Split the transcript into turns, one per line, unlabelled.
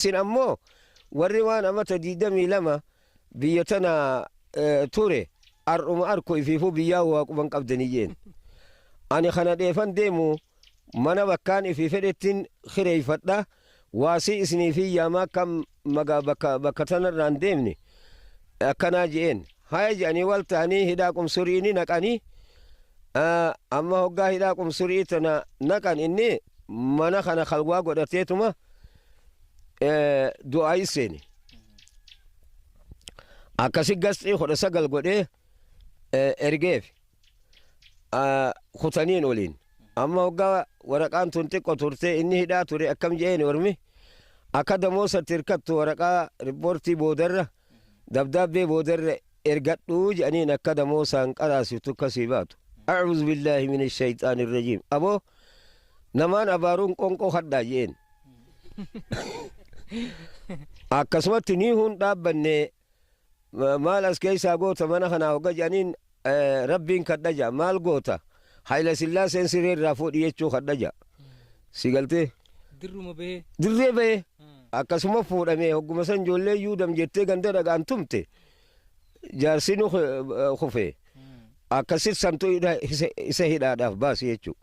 Isin ammoo warri waan amata 22 biyya tana ture ar'uma arku ifiifuu biyyaa waa quban qabdanii jeen. Ani kana dheefan deemu mana bakkaan ifii fedhettin kireeyfadha, waasii isiniifin yaamaa kam magaa bakka bakka tanarraan deemne akkanaa je'een. Haya je'anii wal ta'anii hidhaa qumsurii ni naqanii. Amma hoggaa hidhaa qumsurii tana naqan inni mana kana kalwaa godhateetuma du'aayi seene. Akkasi gasxii 19 godhee ergeef kutaniin oliin. Amma hoggaa waraqaan tun xiqqo turte inni hidhaa ture akkam je'een ormi akka damoosatti hirkattu waraqaa riippoortii boodarra dabdaabbee boodarra ergadhuu jedhaniin akka damoosaan qaraasiftu akkasii baatu. A'uuzu billaahi mina shayxaani rajiim. Aboo namaan abaaruun qonqoo hadhaa je'een. Akkasumatti ni hun dhaabbanne maal as keessaa goota mana kanaa hogga jedhaniin rabbiin kadha ja'a maal goota Hayila Sillaaseen siree irraa fuudhi jechuu kadha ja'a. Si galtee?
Dirruma bahee.
Dirree bahee akkasuma fuudhamee hogguma san ijoollee yuudam jettee ganda dhagaan tumte jaarsi nu kufe akkasitti santu isa hidhaadhaaf baasi jechuudha.